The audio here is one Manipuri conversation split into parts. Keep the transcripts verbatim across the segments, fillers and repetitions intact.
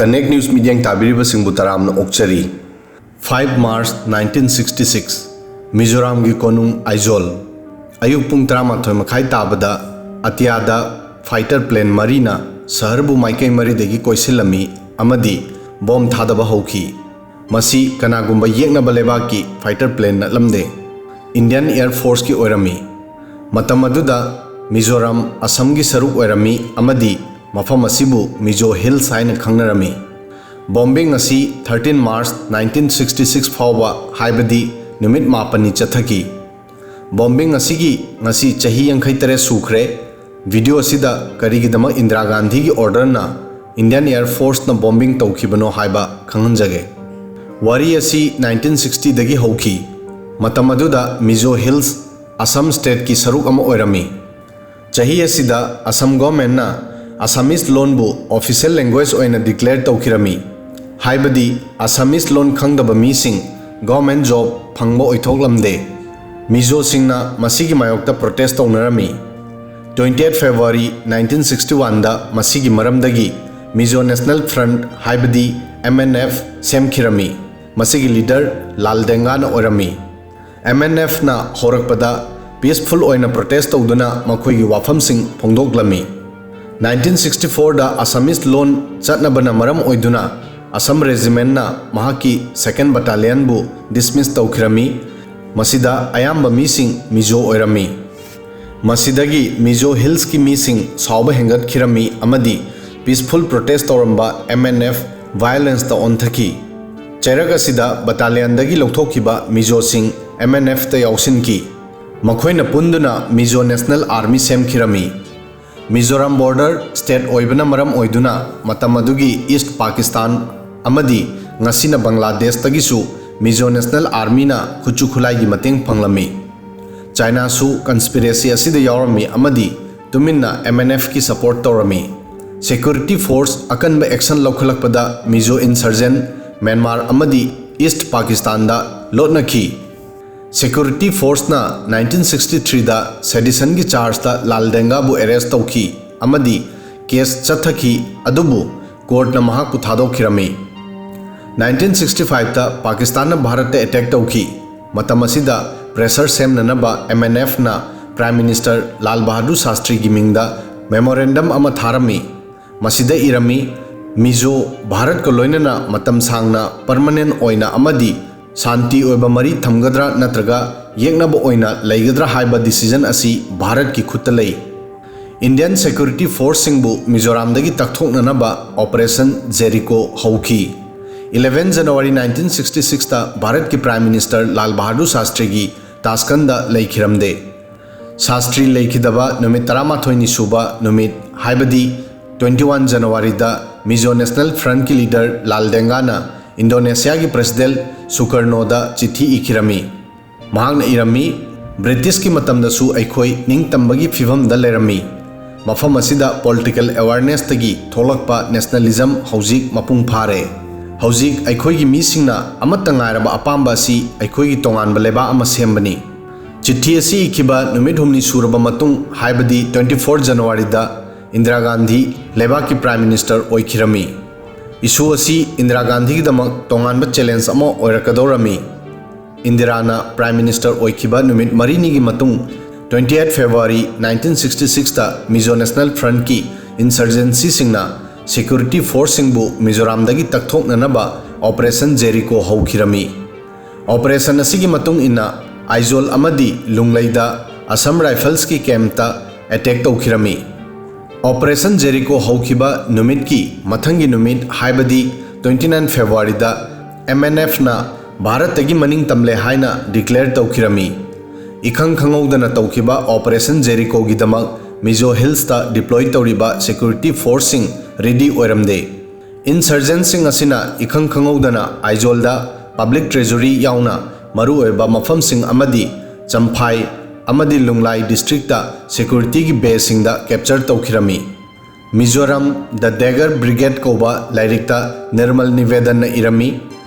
Connect News ꯃꯤꯠꯌꯦꯡ ꯇꯥꯕꯤꯔꯤꯕꯁꯤꯡꯕꯨ ꯇꯔꯥꯝꯅ ꯑꯣꯛꯆꯔꯤ꯫ Five March nineteen sixty six, ꯃꯤꯖꯣꯔꯥꯝꯒꯤ ꯀꯣꯅꯨꯡ ꯑꯥꯏꯖꯣꯜ꯫ ꯑꯌꯨꯛ ꯄꯨꯡ ꯇꯔꯥꯃꯥꯊꯣꯏ ꯃꯈꯥꯏ ꯇꯥꯕꯗ ꯑꯇꯤꯌꯥꯗ fighter plane ꯃꯔꯤꯅ ꯁꯍꯔꯕꯨ ꯃꯥꯏꯀꯩ ꯃꯔꯤꯗꯒꯤ ꯀꯣꯏꯁꯤꯜꯂꯝꯃꯤ ꯑꯃꯗꯤ ꯕꯣꯝ ꯊꯥꯗꯕ ꯍꯧꯈꯤ꯫ ꯃꯁꯤ ꯀꯅꯥꯒꯨꯝꯕ ꯌꯦꯛꯅꯕ ꯂꯩꯕꯥꯛꯀꯤ fighter plane ꯅꯠꯂꯝꯗꯦ꯫ Indian Air Force ꯀꯤ ꯑꯣꯏꯔꯝꯃꯤ꯫ ꯃꯇꯝ ꯑꯗꯨꯗ ꯃꯤꯖꯣꯔꯥꯝ ꯑꯁꯥꯝꯒꯤ ꯁꯔꯨꯛ ꯑꯣꯏꯔꯝꯃꯤ ꯑꯃꯗꯤ ꯃꯐꯝ ꯑꯁꯤꯕꯨ ꯃꯤꯖꯣ ꯍꯤꯜꯁ ꯍꯥꯏꯅ ꯈꯪꯅꯔꯝꯃꯤ꯫ Bombing ꯑꯁꯤ thirteen March nineteen sixty six ꯐꯥꯎꯕ, ꯍꯥꯏꯕꯗꯤ ꯅꯨꯃꯤꯠ ꯃꯥꯄꯟꯅꯤ ꯆꯠꯊꯈꯤ꯫ Bombing ꯑꯁꯤꯒꯤ ꯉꯁꯤ ꯆꯍꯤ ꯌꯥꯡꯈꯩ ꯇꯔꯦꯠ ꯁꯨꯈ꯭ꯔꯦ꯫ Video ꯑꯁꯤꯗ ꯀꯔꯤꯒꯤꯗꯃꯛ ꯏꯟꯗꯤꯔꯥ ꯒꯥꯟꯙꯤꯒꯤ order ꯅ Indian Air Force ꯅ bombing ꯇꯧꯈꯤꯕꯅꯣ ꯍꯥꯏꯕ ꯈꯪꯍꯟꯖꯒꯦ꯫ ꯋꯥꯔꯤ ꯑꯁꯤ nineteen sixty ꯗꯒꯤ ꯍꯧꯈꯤ꯫ ꯃꯇꯝ ꯑꯗꯨꯗ ꯃꯤꯖꯣ ꯍꯤꯜꯁ ꯑꯁꯥꯝ state ꯀꯤ ꯁꯔꯨꯛ ꯑꯃ ꯑꯣꯏꯔꯝꯃꯤ꯫ ꯆꯍꯤ ꯑꯁꯤꯗ ꯑꯁꯥꯝ government ꯅ Assamese ꯂꯣꯟꯕꯨ official language ꯑꯣꯏꯅ declare ꯇꯧꯈꯤꯔꯝꯃꯤ꯫ ꯍꯥꯏꯕꯗꯤ Assamese ꯂꯣꯟ ꯈꯪꯗꯕ ꯃꯤꯁꯤꯡ government job ꯐꯪꯕ ꯑꯣꯏꯊꯣꯛꯂꯝꯗꯦ꯫ ꯃꯤꯖꯣꯁꯤꯡꯅ ꯃꯁꯤꯒꯤ ꯃꯥꯌꯣꯛꯇ protest ꯇꯧꯅꯔꯝꯃꯤ꯫ Twenty eight February nineteen sixty one ꯗ ꯃꯁꯤꯒꯤ ꯃꯔꯝꯗꯒꯤ Mizo National Front, ꯍꯥꯏꯕꯗꯤ M N F ꯁꯦꯝꯈꯤꯔꯝꯃꯤ꯫ ꯃꯁꯤꯒꯤ leader ꯂꯥꯜ ꯗꯦꯡꯒꯥꯅ ꯑꯣꯏꯔꯝꯃꯤ꯫ M N F ꯅ ꯍꯧꯔꯛꯄꯗ peaceful ꯑꯣꯏꯅ protest ꯇꯧꯗꯨꯅ ꯃꯈꯣꯏꯒꯤ ꯋꯥꯐꯝꯁꯤꯡ ꯐꯣꯡꯗꯣꯛꯂꯝꯃꯤ꯫ Nineteen sixty four ꯗ Assamese ꯂꯣꯟ ꯆꯠꯅꯕꯅ ꯃꯔꯝ ꯑꯣꯏꯗꯨꯅ Assam Regiment ꯅ ꯃꯍꯥꯛꯀꯤ second battalion ꯕꯨ dismiss ꯇꯧꯈꯤꯔꯝꯃꯤ꯫ ꯃꯁꯤꯗ ꯑꯌꯥꯝꯕ ꯃꯤꯁꯤꯡ ꯃꯤꯖꯣ ꯑꯣꯏꯔꯝꯃꯤ꯫ ꯃꯁꯤꯗꯒꯤ ꯃꯤꯖꯣ ꯍꯤꯜꯁꯀꯤ ꯃꯤꯁꯤꯡ ꯁꯥꯎꯕ ꯍꯦꯟꯒꯠꯈꯤꯔꯝꯃꯤ ꯑꯃꯗꯤ peaceful protest ꯇꯧꯔꯝꯕ M N F violence ꯇ ꯑꯣꯟꯊꯈꯤ꯫ ꯆꯩꯔꯛ ꯑꯁꯤꯗ battalion ꯗꯒꯤ ꯂꯧꯊꯣꯛꯈꯤꯕ ꯃꯤꯖꯣꯁꯤꯡ M N F ꯇ ꯌꯥꯎꯁꯤꯟꯈꯤ꯫ ꯃꯈꯣꯏꯅ ꯄꯨꯟꯗꯨꯅ Mizo National Army ꯁꯦꯝꯈꯤꯔꯝꯃꯤ꯫ Mizoram border state ꯑꯣꯏꯕꯅ ꯃꯔꯝ ꯑꯣꯏꯗꯨꯅ ꯃꯇꯝ ꯑꯗꯨꯒꯤ East Pakistan ꯑꯃꯗꯤ ꯉꯁꯤꯅ ꯕꯪꯒ꯭ꯂꯥꯗꯦꯁꯇꯒꯤꯁꯨ Mizo National Army ꯅ ꯈꯨꯠꯁꯨ ꯈꯨꯠꯂꯥꯏꯒꯤ ꯃꯇꯦꯡ ꯐꯪꯂꯝꯃꯤ꯫ ꯆꯥꯏꯅꯥꯁꯨ conspiracy ꯑꯁꯤꯗ ꯌꯥꯎꯔꯝꯃꯤ ꯑꯃꯗꯤ ꯇꯨꯃꯤꯟꯅ M N F ꯀꯤ support ꯇꯧꯔꯝꯃꯤ꯫ Security force ꯑꯀꯟꯕ action ꯂꯧꯈꯠꯂꯛꯄꯗ Mizo insurgent ꯃ꯭ꯌꯥꯟꯃꯥꯔ ꯑꯃꯗꯤ East Pakistan ꯗ ꯂꯣꯠꯅꯈꯤ꯫ Security force ꯅ nineteen sixty three ꯗ sedition ꯒꯤ charge ꯇ ꯂꯥꯜ ꯗꯦꯡꯒꯥꯕꯨ arrest ꯇꯧꯈꯤ ꯑꯃꯗꯤ case ꯆꯠꯊꯈꯤ, ꯑꯗꯨꯕꯨ ꯀꯣꯔꯠꯅ ꯃꯍꯥꯛꯄꯨ ꯊꯥꯗꯣꯛꯈꯤꯔꯝꯃꯤ꯫ ꯅꯥꯏꯟꯇꯤꯟ ꯁꯤꯛꯁꯇꯤ ꯐꯥꯏꯚꯇ ꯄꯥꯀꯤꯁꯇꯥꯟꯅ ꯚꯥꯔꯠꯇ ꯑꯦꯇꯦꯛ ꯇꯧꯈꯤ꯫ ꯃꯇꯝ ꯑꯁꯤꯗ ꯄ꯭ꯔꯦꯁꯔ ꯁꯦꯝꯅꯅꯕ ꯑꯦꯝ ꯑꯦꯟ ꯑꯦꯐꯅ ꯄ꯭ꯔꯥꯏꯝ ꯃꯤꯅꯤꯁꯇꯔ ꯂꯥꯜ ꯕꯍꯥꯗꯨꯔ ꯁꯥꯁꯇ꯭ꯔꯤꯒꯤ ꯃꯤꯡꯗ ꯃꯦꯃꯣꯔꯦꯟꯗꯝ ꯑꯃ ꯊꯥꯔꯝꯃꯤ꯫ ꯃꯁꯤꯗ ꯏꯔꯝꯃꯤ, "ꯃꯤꯖꯣ ꯚꯥꯔꯠꯀ ꯂꯣꯏꯅꯅ ꯃꯇꯝ ꯁꯥꯡꯅ ꯄꯔꯃꯅꯦꯟ ꯑꯣꯏꯅ ꯑꯃꯗꯤ ꯁꯥꯟꯇꯤ ꯑꯣꯏꯕ ꯃꯔꯤ ꯊꯝꯒꯗ꯭ꯔꯥ ꯅꯠꯇ꯭ꯔꯒ ꯌꯦꯛꯅꯕ ꯑꯣꯏꯅ ꯂꯩꯒꯗ꯭ꯔꯥ ꯍꯥꯏꯕ ꯗꯤꯁꯤꯖꯟ ꯑꯁꯤ ꯚꯥꯔꯠꯀꯤ ꯈꯨꯠꯇ ꯂꯩ"꯫ ꯏꯟꯗꯤꯌꯟ ꯁꯦꯀ꯭ꯌꯨꯔꯤꯇꯤ ꯐꯣꯔꯁꯁꯤꯡꯕꯨ ꯃꯤꯖꯣꯔꯥꯝꯗꯒꯤ ꯇꯛꯊꯣꯛꯅꯅꯕ ꯑꯣꯄꯔꯦꯁꯟ ꯖꯦꯔꯤꯀꯣ ꯍꯧꯈꯤ꯫ ꯏꯂꯦꯚꯦꯟ ꯖꯅꯋꯥꯔꯤ ꯅꯥꯏꯟꯇꯤꯟ ꯁꯤꯛꯁꯇꯤ ꯁꯤꯛꯁꯇ ꯚꯥꯔꯠꯀꯤ ꯄ꯭ꯔꯥꯏꯝ ꯃꯤꯅꯤꯁꯇꯔ ꯂꯥꯜ ꯕꯍꯥꯗꯨꯔ ꯁꯥꯁꯇ꯭ꯔꯤꯒꯤ ꯇꯥꯁꯀꯟꯗ ꯂꯩꯈꯤꯔꯝꯗꯦ꯫ ꯁꯥꯁꯇ꯭ꯔꯤ ꯂꯩꯈꯤꯗꯕ ꯅꯨꯃꯤꯠ ꯇꯔꯥꯃꯥꯊꯣꯏꯅꯤ ꯁꯨꯕ ꯅꯨꯃꯤꯠ, ꯍꯥꯏꯕꯗꯤ ꯇ꯭ꯋꯦꯟꯇꯤ ꯋꯥꯟ ꯖꯅꯋꯥꯔꯤꯗ ꯃꯤꯖꯣ ꯅꯦꯁꯅꯦꯜ ꯐ꯭ꯔꯟꯠꯀꯤ ꯂꯤꯗꯔ ꯂꯥꯜ ꯗꯦꯡꯒꯥꯅ ꯏꯟꯗꯣꯅꯦꯁꯤꯌꯥꯒꯤ ꯄ꯭ꯔꯦꯁꯤꯗꯦꯟꯠ ꯁꯨꯀꯔꯅꯣꯗ ꯆꯤꯊꯤ ꯏꯈꯤꯔꯝꯃꯤ꯫ ꯃꯍꯥꯛꯅ ꯏꯔꯝꯃꯤ, "ꯕ꯭ꯔꯤꯇꯤꯁꯀꯤ ꯃꯇꯝꯗꯁꯨ ꯑꯩꯈꯣꯏ ꯅꯤꯡꯇꯝꯕꯒꯤ ꯐꯤꯚꯝꯗ ꯂꯩꯔꯝꯃꯤ꯫ ꯃꯐꯝ ꯑꯁꯤꯗ ꯄꯣꯂꯤꯇꯤꯀꯦꯜ ꯑꯦꯋꯥꯔꯅꯦꯁꯇꯒꯤ ꯊꯣꯛꯂꯛꯄ ꯅꯦꯁꯅꯦꯂꯤꯖꯝ ꯍꯧꯖꯤꯛ ꯃꯄꯨꯡ ꯐꯥꯔꯦ꯫ ꯍꯧꯖꯤꯛ ꯑꯩꯈꯣꯏꯒꯤ ꯃꯤꯁꯤꯡꯅ ꯑꯃꯠꯇ ꯉꯥꯏꯔꯕ ꯑꯄꯥꯝꯕ ꯑꯁꯤ ꯑꯩꯈꯣꯏꯒꯤ ꯇꯣꯉꯥꯟꯕ ꯂꯩꯕꯥꯛ ꯑꯃ ꯁꯦꯝꯕꯅꯤ"꯫ ꯆꯤꯊꯤ ꯑꯁꯤ ꯏꯈꯤꯕ ꯅꯨꯃꯤꯠ ꯍꯨꯝꯅꯤ ꯁꯨꯔꯕ ꯃꯇꯨꯡ, ꯍꯥꯏꯕꯗꯤ ꯇ꯭ꯋꯦꯟꯇꯤ ꯐꯣꯔ ꯖꯅꯋꯥꯔꯤꯗ ꯏꯟꯗꯤꯔꯥ ꯒꯥꯟꯙꯤ ꯂꯩꯕꯥꯛꯀꯤ ꯄ꯭ꯔꯥꯏꯝ ꯃꯤꯅꯤꯁꯇꯔ ꯑꯣꯏꯈꯤꯔꯝꯃꯤ꯫ ꯏꯁꯨ ꯑꯁꯤ ꯏꯟꯗꯤꯔꯥ ꯒꯥꯟꯙꯤꯒꯤꯗꯃꯛ ꯇꯣꯉꯥꯟꯕ ꯆꯦꯂꯦꯟꯖ ꯑꯃ ꯑꯣꯏꯔꯛꯀꯗꯧꯔꯝꯃꯤ꯫ ꯏꯟꯗꯤꯔꯥꯅ ꯄ꯭ꯔꯥꯏꯝ ꯃꯤꯅꯤꯁꯇꯔ ꯑꯣꯏꯈꯤꯕ ꯅꯨꯃꯤꯠ ꯃꯔꯤꯅꯤꯒꯤ ꯃꯇꯨꯡ, twenty eight February nineteen sixty ꯁꯤꯛꯁꯇ ꯃꯤꯖꯣ ꯅꯦꯁꯅꯦꯜ ꯐ꯭ꯔꯟꯠꯀꯤ ꯏꯟꯁꯔꯖꯦꯟꯁꯤꯁꯤꯡꯅ ꯁꯦꯀ꯭ꯌꯨꯔꯤꯇꯤ ꯐꯣꯔꯁꯁꯤꯡꯕꯨ ꯃꯤꯖꯣꯔꯥꯝꯗꯒꯤ ꯇꯛꯊꯣꯛꯅꯅꯕ ꯑꯣꯄꯔꯦꯁꯟ ꯖꯦꯔꯤꯀꯣ ꯍꯧꯈꯤꯔꯝꯃꯤ꯫ ꯑꯣꯄꯔꯦꯁꯟ ꯑꯁꯤꯒꯤ ꯃꯇꯨꯡ ꯏꯟꯅ ꯑꯥꯏꯖꯣꯜ ꯑꯃꯗꯤ ꯂꯨꯡꯂꯩꯗ ꯑꯁꯥꯝ ꯔꯥꯏꯐꯜꯁꯀꯤ ꯀꯦꯝꯞꯇ ꯑꯦꯇꯦꯛ ꯇꯧꯈꯤꯔꯝꯃꯤ꯫ ꯑꯣꯄꯔꯦꯁꯟ ꯖꯦꯔꯤꯀꯣ ꯍꯧꯈꯤꯕ ꯅꯨꯃꯤꯠꯀꯤ ꯃꯊꯪꯒꯤ ꯅꯨꯃꯤꯠ, ꯍꯥꯏꯕꯗꯤ ꯇ꯭ꯋꯦꯟꯇꯤ ꯅꯥꯏꯟ ꯐꯦꯕ꯭ꯔꯨꯋꯥꯔꯤꯗ, ꯑꯦꯝ ꯑꯦꯟ ꯑꯦꯐꯅ ꯚꯥꯔꯠꯇꯒꯤ ꯃꯅꯤꯡ ꯇꯝꯂꯦ ꯍꯥꯏꯅ ꯗꯤꯀ꯭ꯂꯦꯌꯔ ꯇꯧꯈꯤꯔꯝꯃꯤ꯫ ꯏꯈꯪ ꯈꯪꯍꯧꯗꯅ ꯇꯧꯈꯤꯕ ꯑꯣꯄꯔꯦꯁꯟ ꯖꯦꯔꯤꯀꯣꯒꯤꯗꯃꯛ ꯃꯤꯖꯣ ꯍꯤꯜꯁꯇ ꯗꯤꯄ꯭ꯂꯣꯏ ꯇꯧꯔꯤꯕ ꯁꯦꯀ꯭ꯌꯨꯔꯤꯇꯤ ꯐꯣꯔꯁꯁꯤꯡ ꯔꯦꯗꯤ ꯑꯣꯏꯔꯝꯗꯦ꯫ ꯏꯟꯁꯔꯖꯦꯟꯁꯤꯡ ꯑꯁꯤꯅ ꯏꯈꯪ ꯈꯪꯍꯧꯗꯅ ꯑꯥꯏꯖꯣꯜꯗ ꯄꯕ꯭ꯂꯤꯛ ꯇ꯭ꯔꯦꯖꯔꯤ ꯌꯥꯎꯅ ꯃꯔꯨꯑꯣꯏꯕ ꯃꯐꯝꯁꯤꯡ ꯑꯃꯗꯤ ꯆꯝꯐꯥꯏ ꯑꯃꯗꯤ ꯂꯨꯡꯂꯥꯏ ꯗꯤꯁꯇ꯭ꯔꯤꯛꯇ ꯁꯦꯀ꯭ꯌꯨꯔꯤꯇꯤꯒꯤ ꯕꯦꯁꯁꯤꯡꯗ ꯀꯦꯞꯆꯔ ꯇꯧꯈꯤꯔꯝꯃꯤ꯫ ꯃꯤꯖꯣꯔꯥꯝ ꯗ ꯗꯦꯒꯔ ꯕ꯭ꯔꯤꯒꯦꯗ ꯀꯧꯕ ꯂꯥꯏꯔꯤꯛꯇ ꯅꯤꯔꯃꯜ ꯅꯤꯕꯦꯗꯟꯅ ꯏꯔꯝꯃꯤ,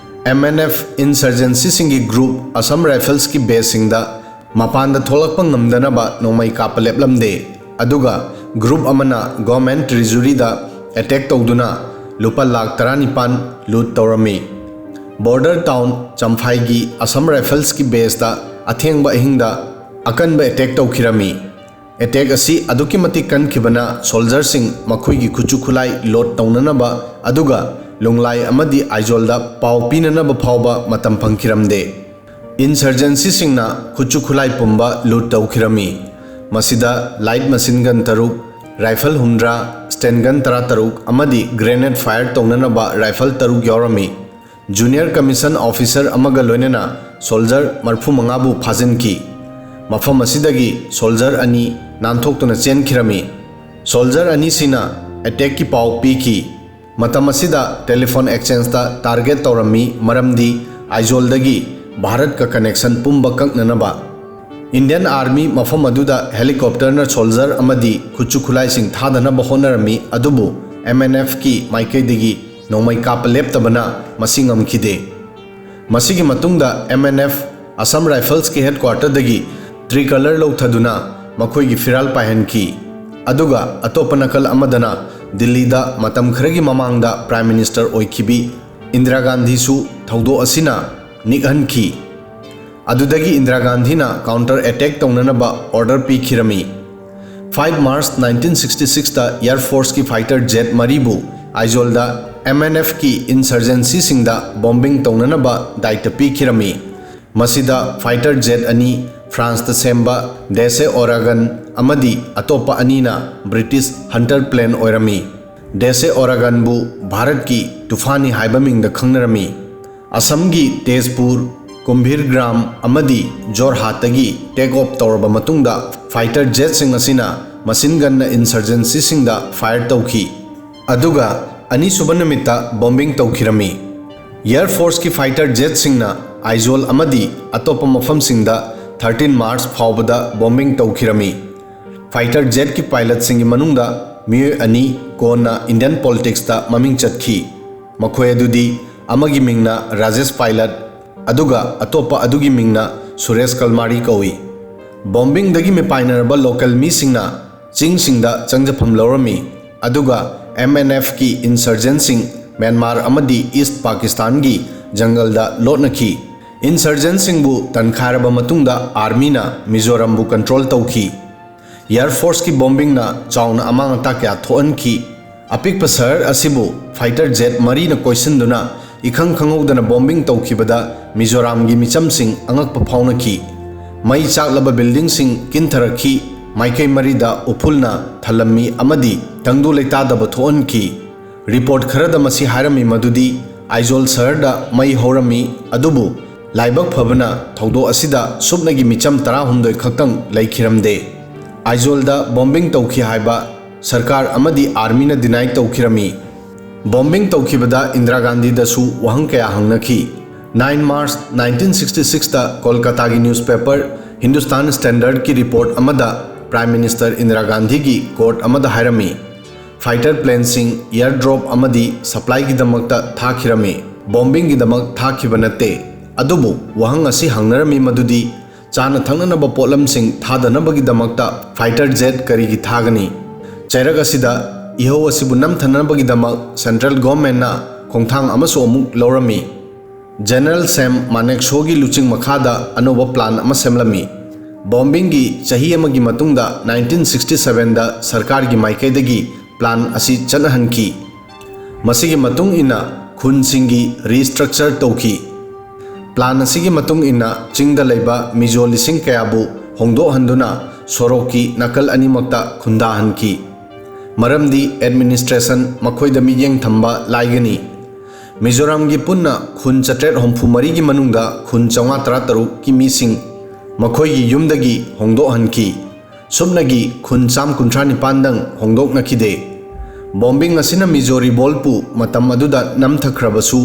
"ꯑꯦꯝ ꯑꯦꯟ ꯑꯦꯐ ꯏꯟꯁꯔꯖꯦꯟꯁꯤꯁꯤꯡꯒꯤ ꯒ꯭ꯔꯨꯞ ꯑꯁꯥꯝ ꯔꯥꯏꯐꯜꯁꯀꯤ ꯕꯦꯁꯁꯤꯡꯗ ꯃꯄꯥꯟꯗ ꯊꯣꯛꯂꯛꯄ ꯉꯝꯗꯅꯕ ꯅꯣꯡꯃꯩ ꯀꯥꯞꯄ ꯂꯦꯞꯂꯝꯗꯦ, ꯑꯗꯨꯒ ꯒ꯭ꯔꯨꯞ ꯑꯃꯅ ꯒꯣꯔꯃꯦꯟꯠ ꯇ꯭ꯔꯦꯖꯔꯤꯗ ꯑꯦꯇꯦꯛ ꯇꯧꯗꯨꯅ ꯂꯨꯄꯥ ꯂꯥꯈ ꯇꯔꯥꯅꯤꯄꯥꯟ ꯂꯨꯠ ꯇꯧꯔꯝꯃꯤ꯫ ꯕꯣꯔꯗꯔ ꯇꯥꯎꯟ ꯆꯝꯐꯥꯏꯒꯤ ꯑꯁꯥꯝ ꯔꯥꯏꯐꯜꯁꯀꯤ ꯕꯦꯁꯇ ꯑꯊꯦꯡꯕ ꯑꯍꯤꯡꯗ ꯑꯀꯟꯕ ꯑꯦꯇꯦꯛ ꯇꯧꯈꯤꯔꯝꯃꯤ꯫ ꯑꯦꯇꯦꯛ ꯑꯁꯤ ꯑꯗꯨꯛꯀꯤ ꯃꯇꯤꯛ ꯀꯟꯈꯤꯕꯅ ꯁꯣꯜꯖꯔꯁꯤꯡ ꯃꯈꯣꯏꯒꯤ ꯈꯨꯠꯁꯨ ꯈꯨꯠꯂꯥꯏ ꯂꯣꯗ ꯇꯧꯅꯅꯕ ꯑꯗꯨꯒ ꯂꯨꯡꯂꯥꯏ ꯑꯃꯗꯤ ꯑꯥꯏꯖꯣꯜꯗ ꯄꯥꯎ ꯄꯤꯅꯅꯕ ꯐꯥꯎꯕ ꯃꯇꯝ ꯐꯪꯈꯤꯔꯝꯗꯦ꯫ ꯏꯟꯁꯔꯖꯦꯟꯁꯤꯁꯤꯡꯅ ꯈꯨꯠꯁꯨ ꯈꯨꯠꯂꯥꯏ ꯄꯨꯝꯕ ꯂꯨꯠ ꯇꯧꯈꯤꯔꯝꯃꯤ꯫ ꯃꯁꯤꯗ ꯂꯥꯏꯠ ꯃꯁꯤꯟ ꯒꯟ ꯇꯔꯨꯛ, ꯔꯥꯏꯐꯜ ꯍꯨꯝꯗ꯭ꯔꯥ, ꯁ꯭ꯇꯦꯟ ꯒꯟ ꯇꯔꯥꯇꯔꯨꯛ ꯑꯃꯗꯤ ꯒ꯭ꯔꯦꯅꯦꯗ ꯐꯥꯌꯔ ꯇꯧꯅꯅꯕ ꯔꯥꯏꯐꯜ ꯇꯔꯨꯛ ꯌꯥꯎꯔꯝꯃꯤ꯫ ꯖꯨꯅꯤꯌꯔ ꯀꯃꯤꯁꯟ ꯑꯣꯐꯤꯁꯔ ꯑꯃꯒ ꯂꯣꯏꯅꯅ ꯁꯣꯜꯖꯔ ꯃꯔꯤꯐꯨ ꯃꯉꯥꯕꯨ ꯐꯥꯖꯤꯟꯈꯤ꯫ ꯃꯐꯝ ꯑꯁꯤꯗꯒꯤ ꯁꯣꯜꯖꯔ ꯑꯅꯤ ꯅꯥꯟꯊꯣꯛꯇꯨꯅ ꯆꯦꯟꯈꯤꯔꯝꯃꯤ꯫ ꯁꯣꯜꯖꯔ ꯑꯅꯤꯁꯤꯅ ꯑꯦꯇꯦꯛꯀꯤ ꯄꯥꯎ ꯄꯤꯈꯤ꯫ ꯃꯇꯝ ꯑꯁꯤꯗ ꯇꯦꯂꯤꯐꯣꯟ ꯑꯦꯛꯁꯆꯦꯟꯖꯇ ꯇꯥꯔꯒꯦꯠ ꯇꯧꯔꯝꯃꯤ, ꯃꯔꯝꯗꯤ ꯑꯥꯏꯖꯣꯜꯗꯒꯤ ꯚꯥꯔꯠꯀ ꯀꯅꯦꯛꯁꯟ ꯄꯨꯝꯕ ꯀꯛꯅꯅꯕ꯫ ꯏꯟꯗꯤꯌꯟ ꯑꯥꯔꯃꯤ ꯃꯐꯝ ꯑꯗꯨꯗ ꯍꯦꯂꯤꯀꯣꯞꯇꯔꯅ ꯁꯣꯜꯖꯔ ꯑꯃꯗꯤ ꯈꯨꯠꯁꯨ ꯈꯨꯠꯂꯥꯏꯁꯤꯡ ꯊꯥꯗꯅꯕ ꯍꯣꯠꯅꯔꯝꯃꯤ, ꯑꯗꯨꯕꯨ ꯑꯦꯝ ꯑꯦꯟ ꯑꯦꯐꯀꯤ ꯃꯥꯏꯀꯩꯗꯒꯤ ꯅꯣꯡꯃꯩ ꯀꯥꯞꯄ ꯂꯦꯞꯇꯕꯅ ꯃꯁꯤ ꯉꯝꯈꯤꯗꯦ꯫ ꯃꯁꯤꯒꯤ ꯃꯇꯨꯡꯗ ꯑꯦꯝ ꯑꯦꯟ ꯑꯦꯐ ꯑꯁꯥꯝ ꯔꯥꯏꯐꯜꯁꯀꯤ ꯍꯦꯗꯀ꯭ꯋꯥꯔꯇꯔꯗꯒꯤ ꯇ꯭ꯔꯤꯀꯂꯔ ꯂꯧꯊꯗꯨꯅ ꯃꯈꯣꯏꯒꯤ ꯐꯤꯔꯥꯜ ꯄꯥꯏꯍꯟꯈꯤ꯫ ꯑꯗꯨꯒ ꯑꯇꯣꯞꯄ ꯅꯥꯀꯜ ꯑꯃꯗꯅ ꯗꯤꯜꯂꯤꯗ ꯃꯇꯝ ꯈꯔꯒꯤ ꯃꯃꯥꯡꯗ ꯄ꯭ꯔꯥꯏꯝ ꯃꯤꯅꯤꯁꯇꯔ ꯑꯣꯏꯈꯤꯕꯤ ꯏꯟꯗꯤꯔꯥ ꯒꯥꯟꯙꯤꯁꯨ ꯊꯧꯗꯣꯛ ꯑꯁꯤꯅ ꯅꯤꯛꯍꯟꯈꯤ꯫ ꯑꯗꯨꯗꯒꯤ ꯏꯟꯗꯤꯔꯥ ꯒꯥꯟꯙꯤꯅ ꯀꯥꯎꯟꯇꯔ ꯑꯦꯇꯦꯛ ꯇꯧꯅꯅꯕ ꯑꯣꯔꯗꯔ ꯄꯤꯈꯤꯔꯝꯃꯤ꯫ ꯐꯥꯏꯚ ꯃꯥꯔꯆ ꯅꯥꯏꯟꯇꯤꯟ ꯁꯤꯛꯁꯇꯤ ꯁꯤꯛꯁꯇ ꯑꯦꯌꯔ ꯐꯣꯔꯁꯀꯤ ꯐꯥꯏꯇꯔ ꯖꯦꯠ ꯃꯔꯤꯕꯨ ꯑꯥꯏꯖꯣꯜꯗ ꯑꯦꯝ ꯑꯦꯟ ꯑꯦꯐꯀꯤ ꯏꯟꯁꯔꯖꯦꯟꯁꯤꯁꯤꯡꯗ ꯕꯣꯝꯕꯤꯡ ꯇꯧꯅꯅꯕ ꯗꯥꯏꯇ ꯄꯤꯈꯤꯔꯝꯃꯤ꯫ ꯃꯁꯤꯗ ꯐꯥꯏꯇꯔ ꯖꯦꯠ ꯑꯅꯤ, ꯐ꯭ꯔꯥꯟꯁꯇ ꯁꯦꯝꯕ ꯗꯦꯁꯦ ꯑꯣꯔꯥꯒꯟ ꯑꯃꯗꯤ ꯑꯇꯣꯞꯄ ꯑꯅꯤꯅ ꯕ꯭ꯔꯤꯇꯤꯁ ꯍꯟꯇꯔ ꯄ꯭ꯂꯦꯟ ꯑꯣꯏꯔꯝꯃꯤ꯫ ꯗꯦꯁꯦ ꯑꯣꯔꯥꯒꯟꯕꯨ ꯚꯥꯔꯠꯀꯤ ꯇꯨꯐꯥꯅꯤ ꯍꯥꯏꯕ ꯃꯤꯡꯗ ꯈꯪꯅꯔꯝꯃꯤ꯫ ꯑꯁꯝꯒꯤ ꯇꯦꯖꯄꯨꯔ, ꯀꯨꯝꯚꯤꯔꯒ꯭ꯔꯥꯝ ꯑꯃꯗꯤ ꯖꯣꯔꯍꯥꯠꯇꯒꯤ ꯇꯦꯛ ꯑꯣꯐ ꯇꯧꯔꯕ ꯃꯇꯨꯡꯗ, ꯐꯥꯏꯇꯔ ꯖꯦꯠꯁꯤꯡ ꯑꯁꯤꯅ ꯃꯁꯤꯟ ꯒꯟꯅ ꯏꯟꯁꯔꯖꯦꯟꯁꯤꯁꯤꯡꯗ ꯐꯥꯌꯔ ꯇꯧꯈꯤ꯫ ꯑꯗꯨꯒ ꯑꯅꯤꯁꯨꯕ ꯅꯨꯃꯤꯠꯇ ꯕꯣꯝꯕꯤꯡ ꯇꯧꯈꯤꯔꯝꯃꯤ꯫ ꯑꯦꯌꯔ ꯐꯣꯔꯁꯀꯤ ꯐꯥꯏꯇꯔ ꯖꯦꯠꯁꯤꯡꯅ ꯑꯥꯏꯖꯣꯜ ꯑꯃꯗꯤ ꯑꯇꯣꯞꯄ ꯃꯐꯝꯁꯤꯡꯗ ꯊꯥꯔꯇꯤꯟ ꯃꯥꯔꯆ ꯐꯥꯎꯕꯗ ꯕꯣꯝꯕꯤꯡ ꯇꯧꯈꯤꯔꯝꯃꯤ꯫ ꯐꯥꯏꯇꯔ ꯖꯦꯠꯀꯤ ꯄꯥꯏꯂꯠꯁꯤꯡꯒꯤ ꯃꯅꯨꯡꯗ ꯃꯤꯑꯣꯏ ꯑꯅꯤ ꯀꯣꯟꯅ ꯏꯟꯗꯤꯌꯟ ꯄꯣꯂꯤꯇꯤꯛꯁꯇ ꯃꯃꯤꯡ ꯆꯠꯈꯤ꯫ ꯃꯈꯣꯏ ꯑꯗꯨꯗꯤ ꯑꯃꯒꯤ ꯃꯤꯡꯅ ꯔꯥꯖꯦꯁ ꯄꯥꯏꯂꯠ, ꯑꯗꯨꯒ ꯑꯇꯣꯞꯄ ꯑꯗꯨꯒꯤ ꯃꯤꯡꯅ ꯁꯨꯔꯦꯁ ꯀꯜꯃꯥꯔꯤ ꯀꯧꯏ꯫ ꯕꯣꯝꯕꯤꯡꯗꯒꯤ ꯃꯤꯄꯥꯏꯅꯔꯕ ꯂꯣꯀꯦꯜ ꯃꯤꯁꯤꯡꯅ ꯆꯤꯡꯁꯤꯡꯗ ꯆꯪꯖꯐꯝ ꯂꯧꯔꯝꯃꯤ, ꯑꯗꯨꯒ ꯑꯦꯝ ꯑꯦꯟ ꯑꯦꯐꯀꯤ ꯏꯟꯁꯔꯖꯦꯟꯁꯤꯡ ꯃ꯭ꯌꯥꯟꯃꯥꯔ ꯑꯃꯗꯤ ꯏꯁ꯭ꯠ ꯄꯥꯀꯤꯁꯇꯥꯟꯒꯤ ꯖꯪꯒꯜꯗ ꯂꯣꯠꯅꯈꯤ꯫ ꯏꯟꯁꯔꯖꯦꯟꯁꯤꯡꯕꯨ ꯇꯟꯈꯥꯏꯔꯕ ꯃꯇꯨꯡꯗ ꯑꯥꯔꯃꯤꯅ ꯃꯤꯖꯣꯔꯥꯝꯕꯨ ꯀꯟꯇ꯭ꯔꯣꯜ ꯇꯧꯈꯤ꯫ ꯑꯦꯌꯔ ꯐꯣꯔꯁꯀꯤ ꯕꯣꯝꯕꯤꯡꯅ ꯆꯥꯎꯅ ꯑꯃꯥꯡ ꯑꯇꯥ ꯀꯌꯥ ꯊꯣꯛꯍꯟꯈꯤ꯫ ꯑꯄꯤꯛꯄ ꯁꯍꯔ ꯑꯁꯤꯕꯨ ꯐꯥꯏꯇꯔ ꯖꯦꯠ ꯃꯔꯤꯅ ꯀꯣꯏꯁꯤꯟꯗꯨꯅ ꯏꯈꯪ ꯈꯪꯍꯧꯗꯅ ꯕꯣꯝꯕꯤꯡ ꯇꯧꯈꯤꯕꯗ ꯃꯤꯖꯣꯔꯥꯝꯒꯤ ꯃꯤꯆꯝꯁꯤꯡ ꯑꯉꯛꯄ ꯐꯥꯎꯅꯈꯤ꯫ ꯃꯩ ꯆꯥꯛꯂꯕ ꯕꯤꯜꯗꯤꯡꯁꯤꯡ ꯀꯤꯟꯊꯔꯛꯈꯤ, ꯃꯥꯏꯀꯩ ꯃꯔꯤꯗ ꯎꯐꯨꯜꯅ ꯊꯜꯂꯝꯃꯤ ꯑꯃꯗꯤ ꯇꯪꯗꯨ ꯂꯩꯇꯥꯗꯕ ꯊꯣꯛꯍꯟꯈꯤ꯫ ꯔꯤꯄꯣꯔꯠ ꯈꯔꯗ ꯃꯁꯤ ꯍꯥꯏꯔꯝꯃꯤ ꯃꯗꯨꯗꯤ ꯑꯥꯏꯖꯣꯜ ꯁꯍꯔꯗ ꯃꯩ ꯍꯧꯔꯝꯃꯤ, ꯑꯗꯨꯕꯨ ꯂꯥꯏꯕꯛ ꯐꯕꯅ ꯊꯧꯗꯣꯛ ꯑꯁꯤꯗ ꯁꯨꯞꯅꯒꯤ ꯃꯤꯆꯝ ꯇꯔꯥꯍꯨꯝꯗꯣꯏ ꯈꯛꯇꯪ ꯂꯩꯈꯤꯔꯝꯗꯦ꯫ ꯑꯥꯏꯖꯣꯜꯗ ꯕꯣꯝꯕꯤꯡ ꯇꯧꯈꯤ ꯍꯥꯏꯕ ꯁꯔꯀꯥꯔ ꯑꯃꯗꯤ ꯑꯥꯔꯃꯤꯅ ꯗꯤꯅꯥꯏ ꯇꯧꯈꯤꯔꯝꯃꯤ꯫ ꯕꯣꯝꯕꯤꯡ ꯇꯧꯈꯤꯕꯗ ꯏꯟꯗꯤꯔꯥ ꯒꯥꯟꯙꯤꯗꯁꯨ ꯋꯥꯍꯪ ꯀꯌꯥ ꯍꯪꯅꯈꯤ꯫ Nine March nineteen sixty sixꯇ ꯀꯣꯜꯀꯇꯥꯒꯤ ꯅ꯭ꯌꯨꯁꯄꯦꯄꯔ ꯍꯤꯟꯗꯨꯁꯇꯥꯟ ꯁ꯭ꯇꯦꯟꯗꯔꯗꯀꯤ ꯔꯤꯄꯣꯔꯠ ꯑꯃꯗ ꯄ꯭ꯔꯥꯏꯝ ꯃꯤꯅꯤꯁꯇꯔ ꯏꯟꯗꯤꯔꯥ ꯒꯥꯟꯙꯤꯒꯤ ꯀꯣꯔꯠ ꯑꯃꯗ ꯍꯥꯏꯔꯝꯃꯤ, ꯐꯥꯏꯇꯔ ꯄ꯭ꯂꯦꯟꯁꯤꯡ ꯑꯦꯌꯔ ꯗ꯭ꯔꯣꯞ ꯑꯃꯗꯤ ꯁꯄ꯭ꯂꯥꯏꯒꯤꯗꯃꯛꯇ ꯊꯥꯈꯤꯔꯝꯃꯤ, ꯕꯣꯝꯕꯤꯡꯒꯤꯗꯃꯛ ꯊꯥꯈꯤꯕ ꯅꯠꯇꯦ꯫ ꯑꯗꯨꯕꯨ ꯋꯥꯍꯪ ꯑꯁꯤ ꯍꯪꯅꯔꯝꯃꯤ ꯃꯗꯨꯗꯤ ꯆꯥꯅ ꯊꯛꯅꯅꯕ ꯄꯣꯠꯂꯝꯁꯤꯡ ꯊꯥꯗꯅꯕꯒꯤꯗꯃꯛꯇ ꯐꯥꯏꯇꯔ ꯖꯦꯠ ꯀꯔꯤꯒꯤ ꯊꯥꯒꯅꯤ? ꯆꯩꯔꯛ ꯑꯁꯤꯗ ꯏꯍꯧ ꯑꯁꯤꯕꯨ ꯅꯝꯊꯅꯕꯒꯤꯗꯃꯛ ꯁꯦꯟꯇ꯭ꯔꯦꯜ ꯒꯣꯔꯃꯦꯟꯅ ꯈꯣꯡꯊꯥꯡ ꯑꯃꯁꯨ ꯑꯃꯨꯛ ꯂꯧꯔꯝꯃꯤ꯫ ꯖꯦꯅꯔꯦꯜ ꯁꯦꯝ ꯃꯥꯅꯦꯛꯁꯣꯒꯤ ꯂꯨꯆꯤꯡ ꯃꯈꯥꯗ ꯑꯅꯧꯕ ꯄ꯭ꯂꯥꯟ ꯑꯃ ꯁꯦꯝꯂꯝꯃꯤ꯫ ꯕꯣꯝꯕꯤꯡꯒꯤ ꯆꯍꯤ ꯑꯃꯒꯤ ꯃꯇꯨꯡꯗ nineteen sixty sevenꯗ ꯁꯔꯀꯥꯔꯒꯤ ꯃꯥꯏꯀꯩꯗꯒꯤ ꯄ꯭ꯂꯥꯟ ꯑꯁꯤ ꯆꯠꯅꯍꯟꯈꯤ꯫ ꯃꯁꯤꯒꯤ ꯃꯇꯨꯡ ꯏꯟꯅ ꯈꯨꯟꯁꯤꯡꯒꯤ ꯔꯤꯁꯇ꯭ꯔꯛꯆꯔ ꯇꯧꯈꯤ꯫ ꯄ꯭ꯂꯥꯟ ꯑꯁꯤꯒꯤ ꯃꯇꯨꯡ ꯏꯟꯅ ꯆꯤꯡꯗ ꯂꯩꯕ ꯃꯤꯖꯣ ꯂꯤꯁꯤꯡ ꯀꯌꯥꯕꯨ ꯍꯣꯡꯗꯣꯛꯍꯟꯗꯨꯅ ꯁꯣꯔꯣꯛꯀꯤ ꯅꯥꯀꯜ ꯑꯅꯤꯃꯛꯇ ꯈꯨꯟꯗꯥꯍꯟꯈꯤ꯫ ꯃꯔꯝꯗꯤ ꯑꯦꯗꯃꯤꯅꯤꯁꯇ꯭ꯔꯦꯁꯟ ꯃꯈꯣꯏꯗ ꯃꯤꯠꯌꯦꯡ ꯊꯝꯕ ꯂꯥꯏꯒꯅꯤ꯫ ꯃꯤꯖꯣꯔꯥꯝꯒꯤ ꯄꯨꯟꯅ ꯈꯨꯟ ꯆꯥꯇ꯭ꯔꯦꯠ ꯍꯨꯝꯐꯨ ꯃꯔꯤꯒꯤ ꯃꯅꯨꯡꯗ ꯈꯨꯟ ꯆꯥꯝꯃꯉꯥ ꯇꯔꯥꯇꯔꯨꯛꯀꯤ ꯃꯤꯁꯤꯡ ꯃꯈꯣꯏꯒꯤ ꯌꯨꯝꯗꯒꯤ ꯍꯣꯡꯗꯣꯛꯍꯟꯈꯤ꯫ ꯁꯨꯞꯅꯒꯤ ꯈꯨꯟ ꯆꯥꯝ ꯀꯨꯟꯊ꯭ꯔꯥ ꯅꯤꯄꯥꯟꯗꯪ ꯍꯣꯡꯗꯣꯛꯅꯈꯤꯗꯦ꯫ ꯕꯣꯝꯕꯤꯡ ꯑꯁꯤꯅ ꯃꯤꯖꯣ ꯔꯤꯚꯣꯜꯠꯄꯨ ꯃꯇꯝ ꯑꯗꯨꯗ ꯅꯝꯊꯈ꯭ꯔꯕꯁꯨ,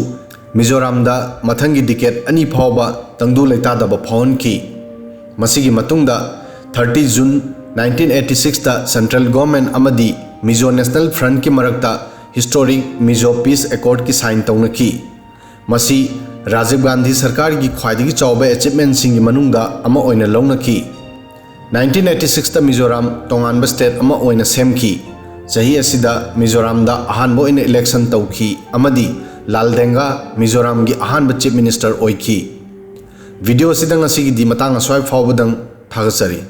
ꯃꯤꯖꯣꯔꯥꯝꯗ ꯃꯊꯪꯒꯤ ꯗꯤꯀꯦꯠ ꯑꯅꯤ ꯐꯥꯎꯕ ꯇꯪꯗꯨ ꯂꯩꯇꯥꯗꯕ ꯐꯥꯎꯍꯟꯈꯤ꯫ ꯃꯁꯤꯒꯤ ꯃꯇꯨꯡꯗ thirty June nineteen eighty sixꯇ ꯁꯦꯟꯇ꯭ꯔꯦꯜ ꯒꯣꯔꯃꯦꯟ ꯑꯃꯗꯤ ꯃꯤꯖꯣ ꯅꯦꯁꯅꯦꯜ ꯐ꯭ꯔꯟꯠꯀꯤ ꯃꯔꯛꯇ ꯍꯤꯁꯇꯣꯔꯤꯛ ꯃꯤꯖꯣ ꯄꯤꯁ ꯑꯦꯀꯣꯔꯗꯀꯤ ꯁꯥꯏꯟ ꯇꯧꯅꯈꯤ꯫ ꯃꯁꯤ ꯔꯥꯖꯤꯕ ꯒꯥꯟꯙꯤ ꯁꯔꯀꯥꯔꯒꯤ ꯈ꯭ꯋꯥꯏꯗꯒꯤ ꯆꯥꯎꯕ ꯑꯦꯆꯤꯞꯃꯦꯟꯠꯁꯤꯡꯒꯤ ꯃꯅꯨꯡꯗ ꯑꯃ ꯑꯣꯏꯅ ꯂꯧꯅꯈꯤ꯫ Nineteen eighty sixꯇ ꯃꯤꯖꯣꯔꯥꯝ ꯇꯣꯉꯥꯟꯕ ꯁ꯭ꯇꯦꯠ ꯑꯃ ꯑꯣꯏꯅ ꯁꯦꯝꯈꯤ꯫ ꯆꯍꯤ ꯑꯁꯤꯗ ꯃꯤꯖꯣꯔꯥꯝꯗ ꯑꯍꯥꯟꯕ ꯑꯣꯏꯅ election ꯇꯧꯈꯤ ꯑꯃꯗꯤ ꯂꯥꯜꯗꯦꯡꯒ ꯃꯤꯖꯣꯔꯥꯝꯒꯤ ꯑꯍꯥꯟꯕ Chief Minister ꯑꯣꯏꯈꯤ꯫ Video ꯑꯁꯤꯗ ꯉꯁꯤꯒꯤꯗꯤ ꯃꯇꯥꯡ ꯑꯁ꯭ꯋꯥꯏ ꯐꯥꯎꯕꯗꯪ꯫ ꯊꯥꯒꯠꯆꯔꯤ꯫